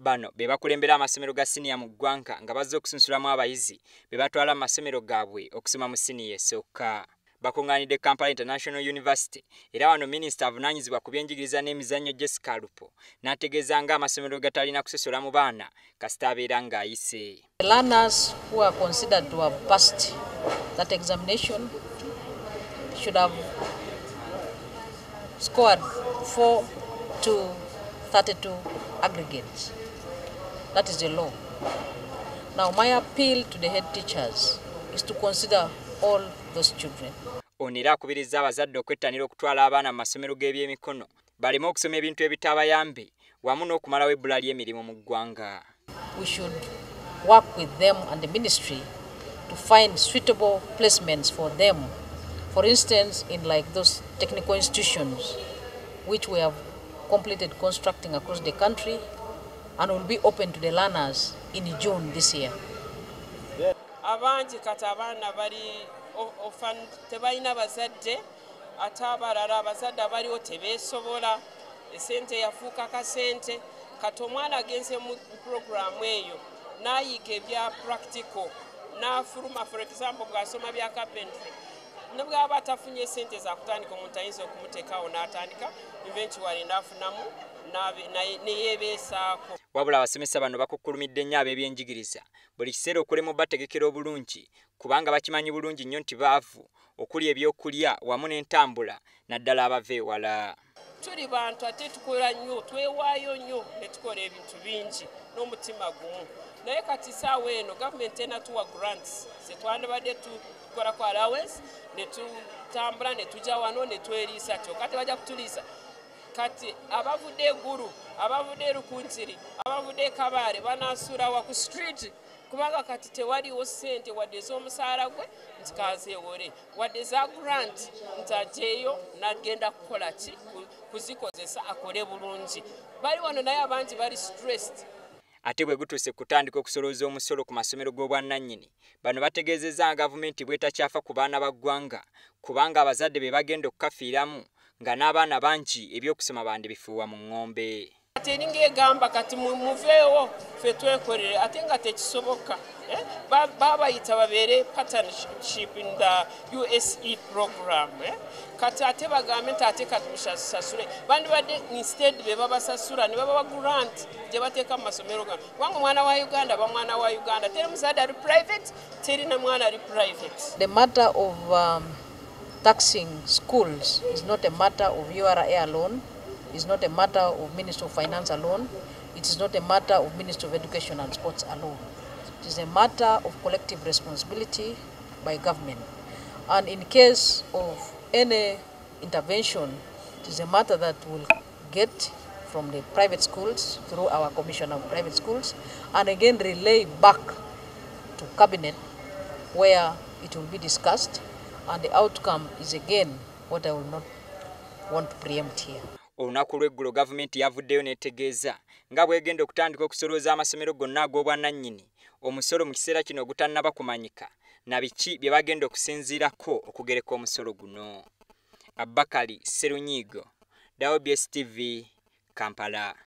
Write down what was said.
Bano be bakulembera amasomero ga siniya mu ggwanga nga bazze okusunsulamu abayizi be batwala mu masomero gaabwe okusoma mu siniya esooka. Bakuŋŋaanidde Kampala International University era wano minisita avunaanyizibwa ku byenjigiriza n'emizannyo Jessica Alupo n'ategeeza nga amasomero gatalina kusosola mu baana kasita abeera ng'ayise. Learners who are considered to have passed that examination should have scored 4 to 32 aggregates. That is the law. Now, my appeal to the head teachers is to consider all those children. Ono era akubiriza abazadde okwettanira okutwala abaana mu masomero g'ebyemikono baleme okusoma ebintu ebitabayambe wamu n'okumalawo ebbula ly'emirimu mu ggwanga. We should work with them and the ministry to find suitable placements for them. For instance, in like those technical institutions which we have completed constructing across the country and will be open to the learners in June this year. Abangi kati abaana bali orphan, tebalina bazadde, ate abalala abazadde abaliwo tebeesobola, esente yafuuka kasente. Kati omwana agenze mu puroguramu eyo n'ayiga ebya practical n'afuluma, for example, bw'asoma bya carpentry, ne bw'aba atafunye sente zakutandika, omuntu ayinza okumuteekawo n'atandika, eventually n'afunamu neyeebeesaako. Wabula abasomesa bano bakukkulumidde nnyo ab'ebyenjigiriza buli kiseera okulema bategekera obulungi kubanga bakimanyi bulungi nnyo nti baavu okuli ebyokulya wamu n'entambula naddala abava ewala. Tuli bantu ate tukola nnyo, twewaayo nnyo ne tukola ebintu bingi n'omutima gumu, naye kati saawa eno gavumenti enatuwa grants zetwandibadde tukolako allowance ne tutambula ne tujja wano ne tweriisa, kyokka tebajja kutuliisa. Kati abavudde eggulu, abavudde erukuntiri, abavudde ekabaale banaasulawa ku street, kubanga kati tewaliwo ssente wadde ez'omusaala gwe nti kazeewole, wadde za grant nti ajeeyo n'agenda kukola ki kuzikozesa akole bulungi. Bali wano naye abangi bali stressed. Ate bwe gutuuse kutandika okusolooza omusolo ku masomero g'obwannannyini, bano bategeezezza nga gavumenti bw'etakyafa ku baana ba ggwanga kubanga abazadde be bagenda okukafiiramu nga n'abaana bangi ebyokusoma bandibifuuwa mu ng'ombe. Ate eringa egamba kati muveewo ffe twekolere, ate nga tekisoboka. Babayita babeere partnership in the USE program. Kati ate bagambe nti ate kati musasule, bandibadde instead be babasasula ne babawa grant gye bateeka mu masomero gano, kubanga omwana wa Uganda ba mwana wa Uganda, teri muzadde ali private, teri na mwana ali private. The matter of taxing schools is not a matter of URA alone, is not a matter of Ministry of Finance alone, it is not a matter of Ministry of Education and Sports alone. It is a matter of collective responsibility by government. And in case of any intervention, it is a matter that will get from the private schools through our Commission of Private Schools and again relay back to Cabinet where it will be discussed, and the outcome is again what I will not want to preempt here. Olunaku lw'eggulo gavumenti yavuddeyo n'etegeeza nga bw'egenda okutandika okusolooza amasomero gonna ag'obwannannyini omusolo mu kiseera kino ogutannaba kumanyika na biki bye bagenda okusinziirako okugereka omusolo guno. Abakali Serunyigo, WBS TV, Kampala.